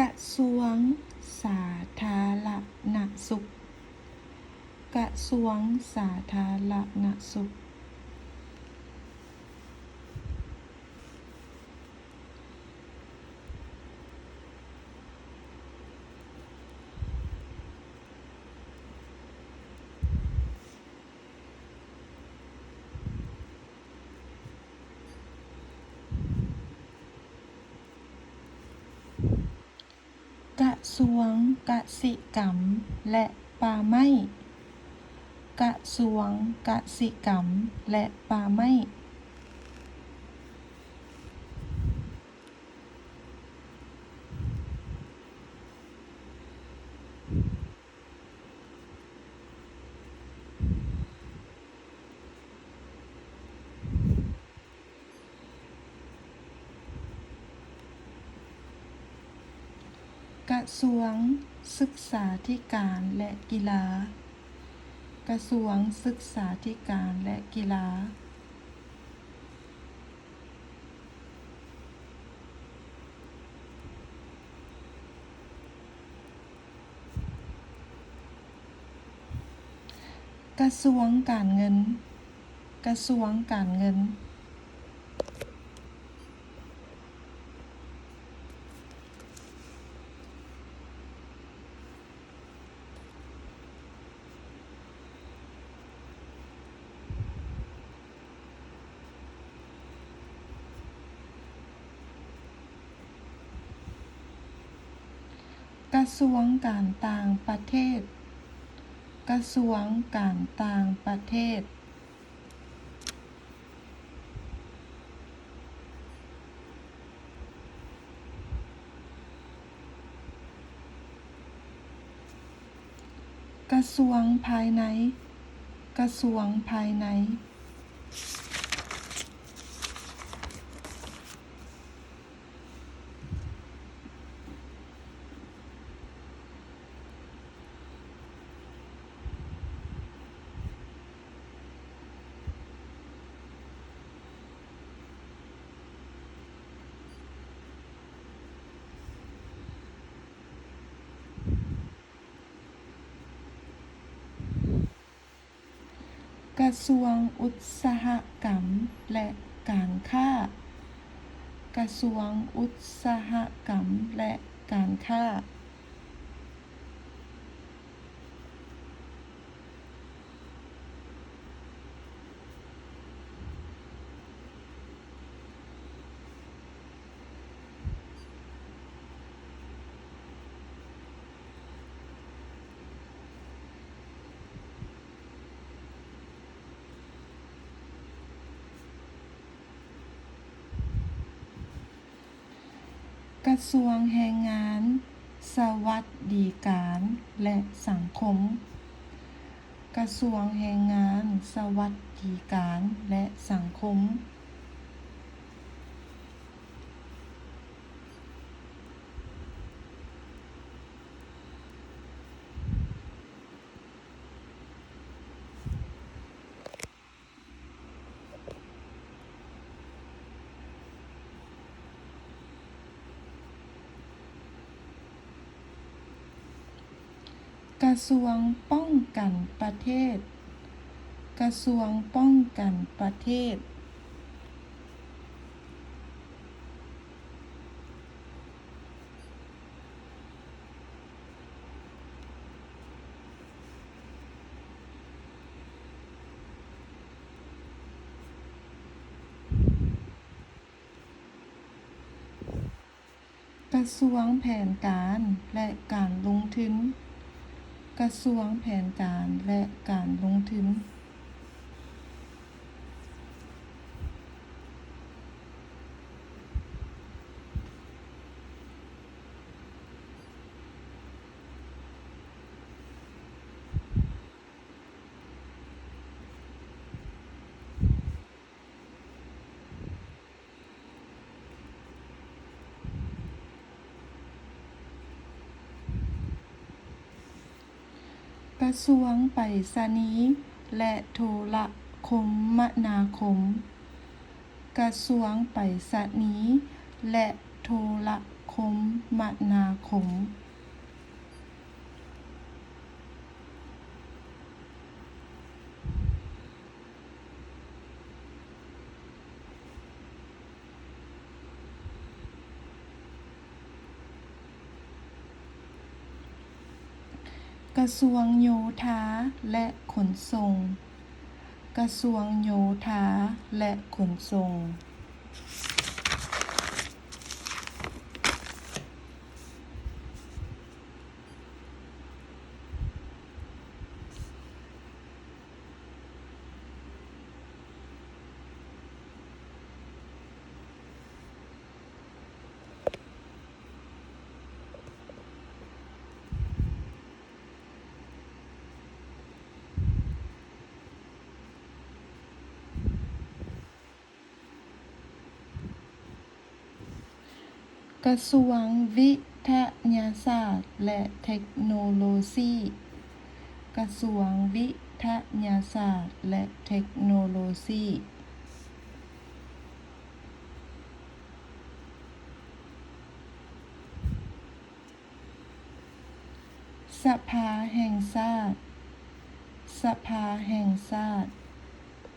ກະຊວງສາທາລະນະສຸກ. ກະຊວງສາທາລະນະສຸກ. ກະຊວງກະສິກຳ ແລະ ປ່າໄມ້. ກະຊວງກະສິກຳ ແລະ ປ່າໄມ້. ກະຊວງສຶກສາທິການ ແລະ ກິລາ. ກະຊວງສຶກສາທິການ ແລະ ກິລາ. ກະຊວງການເງິນ. ກະຊວງການເງິນ. ກະຊວງການຕ່າງປະເທດ. ກະຊວງການຕ່າງປະເທດ. ກະຊວງພາຍໃນ. ກະຊວງພາຍໃນ. ກະຊວງອຸດສາຫະກຳ ແລະ ການຄ້າ. ກະຊວງອຸດສາຫະກຳ ແລະ ການຄ້າ. ກະຊວງແຮງງານ, ສະຫວັດດີການ ແລະ ສັງຄົມ. ກະຊວງແຮງງານ, ສະຫວັດດີການ ແລະ ສັງຄົມ. ກະຊວງປ້ອງກັນປະເທດ. ກະຊວງປ້ອງກັນປະເທດ. ກະຊວງແຜນການ ແລະ ການລົງທຶນ. ກະຊວງແຜນການ ແລະ ການລົງທຶນ. ກະຊວງໄປສະນີ ແລະ ໂທລະຄົມມະນາຄົມ. ກະຊວງໄປສະນີ ແລະ ໂທລະ ຄົມມະນາຄົມ. ກະຊວງໂຍທາ ແລະ ຂົນສົ່ງ. ກະຊວງໂຍທາ ແລະ ຂົນສົ່ງ. ກະຊວງວິທະຍາສາດ ແລະ ເທັກໂນໂລຊີ. ກະຊວງວິທະຍາສາດ ແລະ ເທັກໂນໂລຊີ. ສະພາແຫ່ງຊາດ. ສະພາແຫ່ງຊາດ.